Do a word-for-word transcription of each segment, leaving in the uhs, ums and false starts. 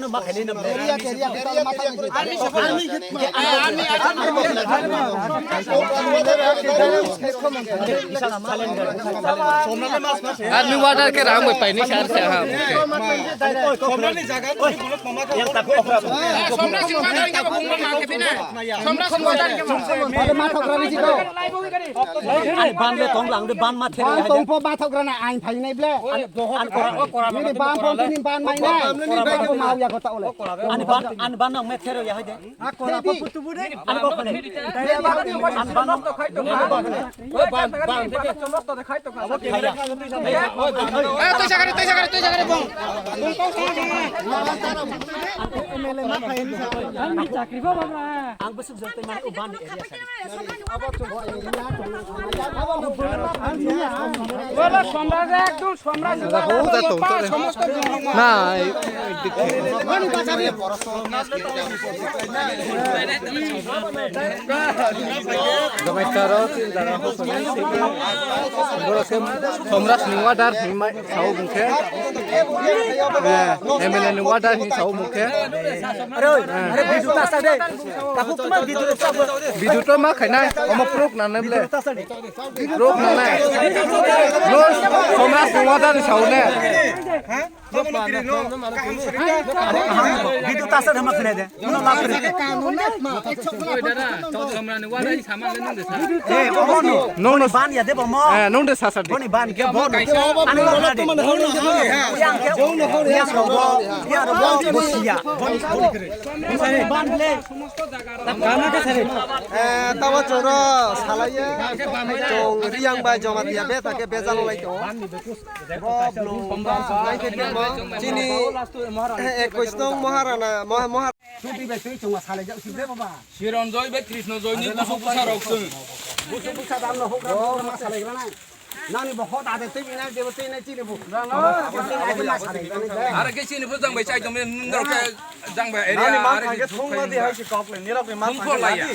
no ma khainai nam. Area, area, area, area, area. Army water ke rang bai paini sar se ha. Somrani jaga. Ani ban le tong lang de ban ma there. Ban tong pho ba thok rana ain phai nai ble. Ani ban pho tini ban mai nai. Ani mau ya kota ole. Ani ban, ani ban nang me there ya hai de. Ani ban, ani ban. Eh, tei jaga re, tei jaga re, tei jaga re, bong. Bong kau sama, sama. Ang besok jam tei mane o ban area sari. Wala somraj ekdom somraj. Na, Somraj ni water ni mai sao bung khe. Eh, M L A ni water ni sao bung khe. Are, are, bidu ta sa de. Taku kuma bidu ta sa. Bidu to ma khainai, omo prok na ne ble. Prok na nai. Bro, Somraj ni water ni sao ne. Bidu ta sa de ma khainai de. Nung de sa sa de. Eh, bo no. Nung de ban ya de bo mo. Eh, nung de sa sa de. Boni ban ke bo no. Ani lo de. Yang ke. Yang ro bo. Yang ro bo. Bo siya. Boni ban le. Eh, tabo choro salaiye. Chong riyang bai joma tiya be ta ke bejal lai to. Chini ekkois nong Maharana, Moha-, Moha-, Chuti bai twi chungma salai jak sibde baba. Chiranjoy bai Krishnajoy ni busu busa rok chwng. Busu busa dam no hokra hokra ma salai gra nai. Nani bo hot ade twi nai debo twi nai chini bo. Are ke chini bo jang bai chai dong nang ke jang bai area are ke thung ma di hai si kok le nirok ni ma thung kho laya.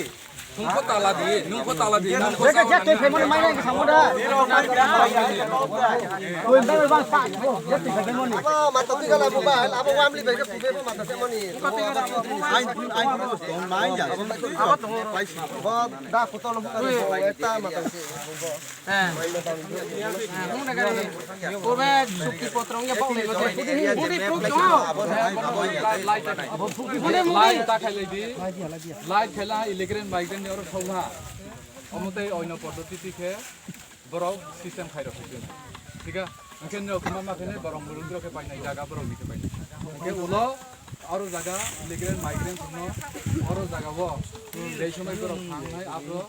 Nung kho tala di, nung kho tala di, nung kho tala di. Abo mata twi gala bo ba, abo wamli bai ke pube bo mata twi mani. Ai, ai, ai, ya. Bo da ko tolo ko ta mata twi. Light ta khailai di. Light khaila, electric migrant ni oro thokha. Omo tei oino poddoti ti khe borok system khai rok khe. Thik a? Hingkhe no khma ma khe borok burung rok khe painai jaga borok ni khe painai. Hingkhe ulo oro jaga electric migrant no oro jaga o. Jei somoi borok thangnai abro.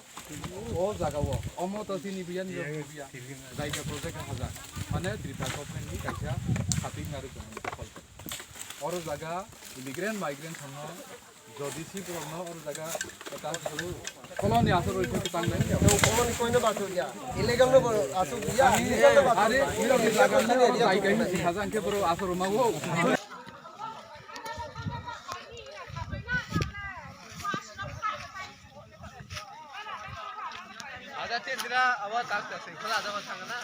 O jaga o, omo to chini biya ni rok biya. Jaika project haja. Mane Tripura government ni kaisa khatik nari tong dokol. Oro jaga immigrant migrant thangno jodi si borok no oro jaga eta sulu. Koloni asur roi thok tang nai. Koloni koino basu ya. Illegal no basu ya. Illegal no basu. Are, illegal no basu. Jaika ni haja angke borok asur ma o. Ada cendera awal tak tak sih, kalau ada masalah na.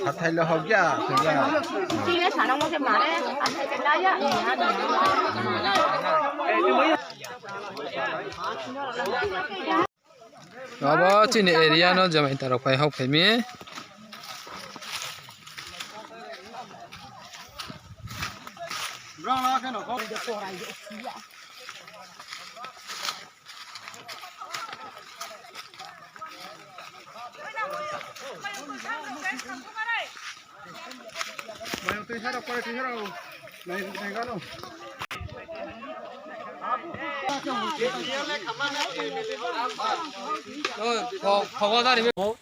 Hathai le hok ya, hok ya. Abo chini area no jamai tarok phai hok phai mi.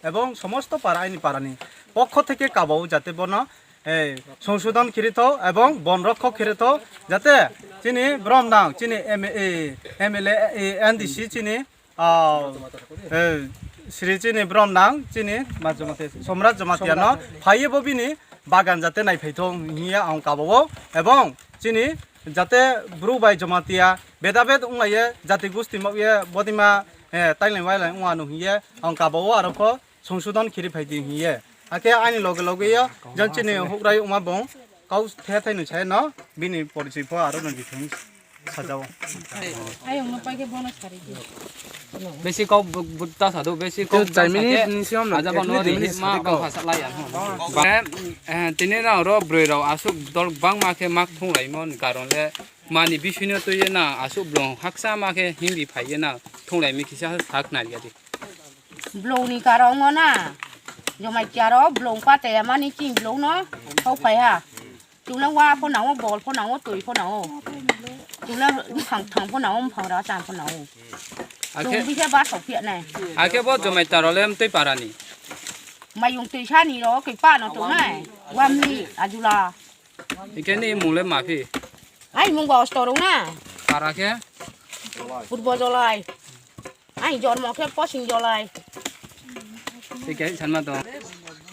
এবং সমস্ত পাড়া, আইনি পাড়ানি পক্ষ থেকে কাবাও যাতে বন এই সংশোধন করিত এবং বন রক্ষক করিত, যাতে চিনি ব্রম নাং চিনি এমএলএ এনডিসি চিনি, আহ, এই শ্রী চিনি ব্রম নাং চিনি মাজমতে সম্রাট জমাতিয়ানো ফাইয়ে ববিনি বাগান যাতে নাইফাইথো হিয়া আং কাবাও এবং চিনি যাতে Bru bai jamatia bedabed unglaye jati gusti mokye bodima taileng waileng ungano hiye ang kabawo arokho songsodon khiri phaidi hiye. Hakhe ani loge loge yo jang chini hukrai uma bong kau the thai no chai no bini porichoi pho aro no bithung sajao. Ayong no paike bono sari di. Besi kau bu-, bu-, ta sadu, besi kau ta sake. Aja bono ri ma kau hasa lai ya. Ba, eh, tini na ro broi rao asuk dol bangma khe mak thung lai mon karon le mani bisino to ye na asuk blong haksa ma khe hindi phai ye na thung lai mi kisa sak na ya di. Blong ni karon ngo na. Jomai kiaro blong pa te mani king blong no. Kau phai ha. Chwng le wa pho nango, bol pho nango, twi pho nango. Chwng le bwkhang thang pho nango, bwkhang ra chang pho nango. Akhe chwng bikhe ba sok phiya nai. Akhe bo jomai taro le mtwi parani. Mayung twi sani ro khe pa no tongnai. Wamli ajula. Ikhe ni mung le maphi. Ai mung ba ostorung na. Para khe? Purbo Jolai. Ai jormo khe Posing Jolai. Tei khe sanma tong.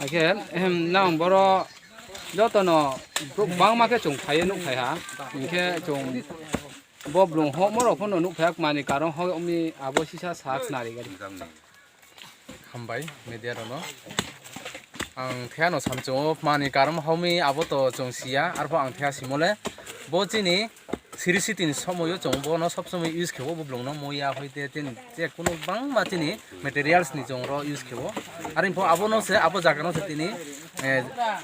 Akhe, ehem, nang boro jotono bangma khe chwng phaiwi nuk phai ha. Hinkhe chwng bo blung hokmo rok phano nuk phai ha, mani karon hok wngmi abo sisa sak nari gari. Hambai media rokno. Ang thea no samchungo mani karon hokmi abo to chwng siya, arpho ang thea simole bo chini Siri sitini somoyo chwng bono sob somoi use khewo, bo blongno muya hoi te tin je kunu bangma chini materials ni chwng ro use khewo. Are pho abono se abo jaga no se tini, eh,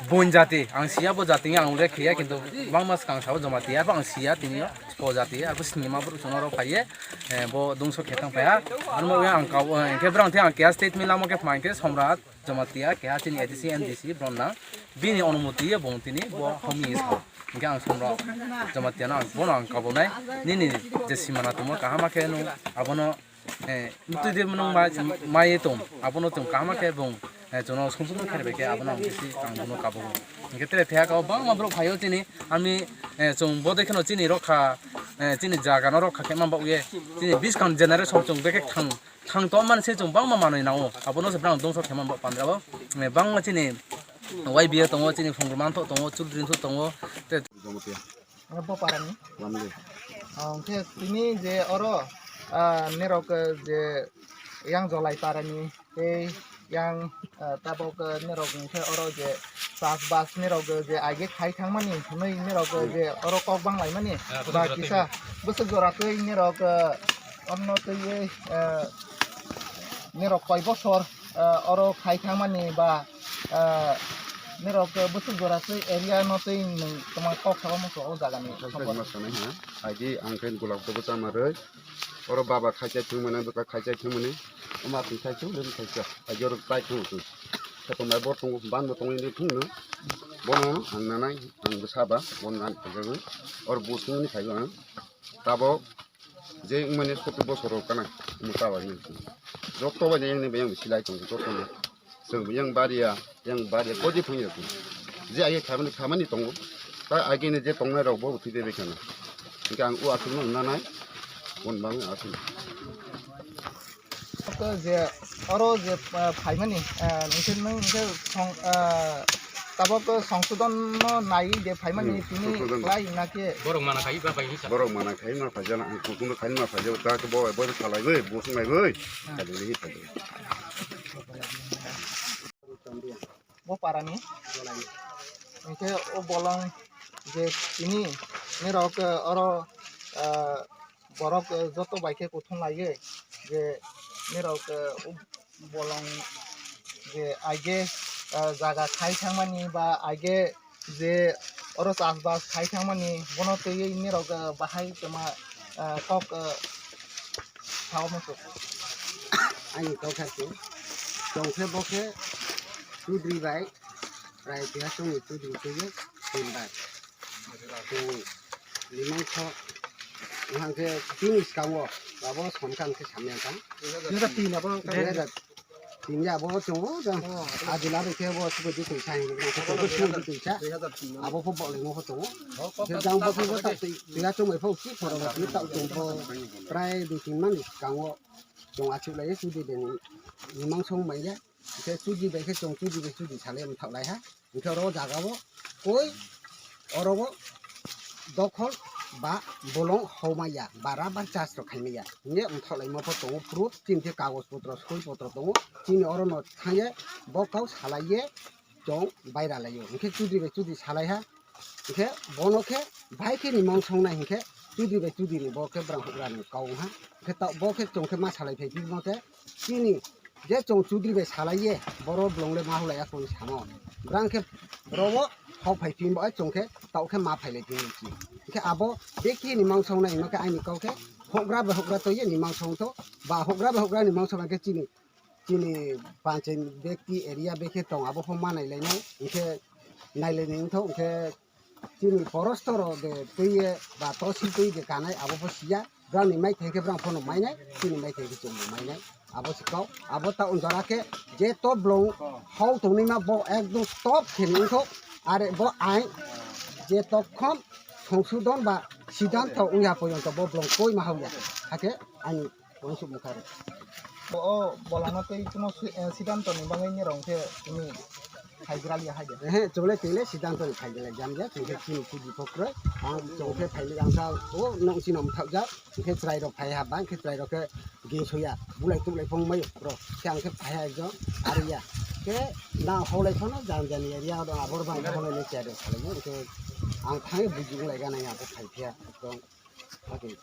bon jati ang siya bo jati ang ulle khiya kintu bangma swkang sabo Jamatia bo ang siya tini o po jati abo sinima bwrwi chwng ro phaiye, eh, bo dungso khe thang phaiya. Ano ang kau, eh, khe brang the ang kya statement lamo khe phai khe Somrat Jamatia keha chini A D C M D C bron nang bini onumoti ye bong tini bo homi sa. Hingke ang somra Jamatia no ang bono ang kabonai nini je simana tongmo kahama khe nung abono, eh, mutui de mwnung mai, mai tong abono tong kahama khe bong, eh, jono sumsum khe rebe khe abono ang bisi ang bono kabo. Hingke tere thea kabo bangma borok phaio chini ami, eh, chwng bodei kheno chini rokha, eh, chini jaga no rokha khe ma bagwi chini biskang generation chwng beke thang Thang tongmani se chwng bangma manwi nango. Abono se brang dongso khe manbo pandra o. Eh, bangma chini Y B A tongo, chini Phungrwma Manthoh tongo, Chudri Manthoh tongo. Tei Jamatia. Bo parani? Lamli. Ah, hwnkhe tini je oro, ah, nirok, eh, je yang Jolai parani tei yang, ah, tabok, eh, nirok hwnkhe oro je chas bas nirok, eh, je aige khai thangmani hwnwi nirok, eh, je oro kok bang laimani ba kisa bwswk jora twi nirok, eh, Orno twiwi, eh, nirok koi bosor, eh, oro khai thangmani ba, eh, nirok bwswk jora twi area no twi nwng twma kok sabo muchung o jaga ni sambor. Mas kanai ha, aidi ang khe golap kebo chama rwi, oro baba khai chai thwngmani, bwkha khai chai thwngmani, omo atwng khai thung, rim khai cha, aidi oro tai thung thung. Khe tongnai bo tongo, ban bo tongo, ini thung no, bono ang nanai, ang bwsa ba, bono nani khajago, oro bo thung ni khaibo ang, tabok. Je wngmani sotto bosor rok kana omo ta bai nang. Joto bai yang ni bai yang silai tongo joto no. Chwng yang baria, yang baria kodi phang ya. Je age khamani khamani tongo. Ta age ni je tongnai rok bo thwi de bai kana. Hingke ang o aswk no nanai. Bon bang aswk. Oko je oro je, ah, phaimani, ah, hingke nwng hingke song, ah, tabok songsodon no nai je phaimani tini kwlai na khe. Borok mana khai ba bai hisa. Borok mana khai ma phaijana, ang kutung khai ma phaijana, ta ke bo, bo salai bai, bo sungai bai. Khai bai hi khai. Bo parani. Hingke o bolong je tini nirok, ah, oro, ah, borok, eh, joto bai khe kuthum laiwi je nirok, eh, bolong je aige, eh, jaga khai thangmani ba aige je oro chasbas khai thangmani, bono twiwi nirok, ah, bahai tongma, ah, kok, ah, sao muchuk. Ani kok kha se, chwng khe bo khe Chudri bai, prai keha chwngni Chudri twiwi tin bai. Chwng limang kho, wngkha khe chini swkango, abo somkha hwnkhe samya wngkha. Dui hazar tin abo. Dui hazar tin ya abo chwng o jang. Oh. Ajila rok khe bo suko di tuisa hinwi, suko di tuisa. Dui hazar tin. Abo pho bolai mo pho tongo. Oh, khe jang bo khe bo tak twi, twi ya chwng bai pho si phoro bo twi tak chwng bo prai dui tin man swkango chwng achuk lai Chudri bai ni, ni mangso manya. Khe Chudri bai khe chwng Chudri bai Chudri salai mthok lai ha. Hwnkhe oro o jaga o koi oro o dokhol ba bolong homa ya, ba rubber chas rok khaima ya. Hwnkhe mthok laima pho tongo proof, chini khe kagoj potro, soi potro tongo. Chini oro no thang ye bo kau salai ye chwng baira lai o. Hwnkhe Chudri bai Chudri salai ha. Hwnkhe bono khe bai khe ni mangso wngnai hwnkhe Chudri bai Chudri ni bo khe bwrang hugra ni kau wng ha. Hwnkhe ta-, bo khe chwng khe ma salai phai phi mo khe chini je chwng Chudri bai salai ye, boro bolong le ma hulai ya koi samo. Bwrang khe boro o hok phai phi bo, chwng khe taoh khe ma phai lai phi si. Hwnkhe abo bekhe ni mangso wngnai hwnkhe aini kau khe hugra bai hugra twi ye ni mangso wng tho, ba hugra bai hugra ni mangso wngnai khe chini, chini panchayat bekti area bekhe tong abo pho ma nai lai nai, hwnkhe nai lai nai wng tho, hwnkhe chini porosto rok de twi ye ba tosil twi de kanai abo pho siya. Brang ni mai thai khe brang phono mainai, chini mai thai khe chwng bo mainai. Abo se kau, abo ta unjora khe je to bolong hau tongni ma bo ekdom stop khe ni wngkho. Are bo ain je tokhon songsodon ba siddhanto wngya porjonto bo bolong koi ma hauya. Hakhe ani uansuk mukha rw. O bolongno tei kuno si-, eh, siddhanto ni bagwi ni rong khe tini Phaigraliya hai de. Ehe, chwng le twi le siddhanto ni phaigraliya jam ya, chwng khe chini chudri pho kwrwi. Ang chwng khe phaili ang kha, o, nwng chini mthok jak, hwnkhe chwrai rok phai ha, bang khe chwrai rok khe gin soya, bulai tublai phung mai rok. Khe ang khe phai ha ekjon, ariya. Khe na holai phano jan jan area do abor bang holai le chair rok salai, hwnkhe ang thangwi buji lai gana ya khe phai phiya, ekdom. Hake,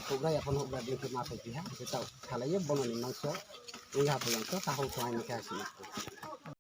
hugra ya phano hugra din khe ma phai phiya, khe tao salai ye bono ni mangso, wngya phai ang khe tahok thang khe asina.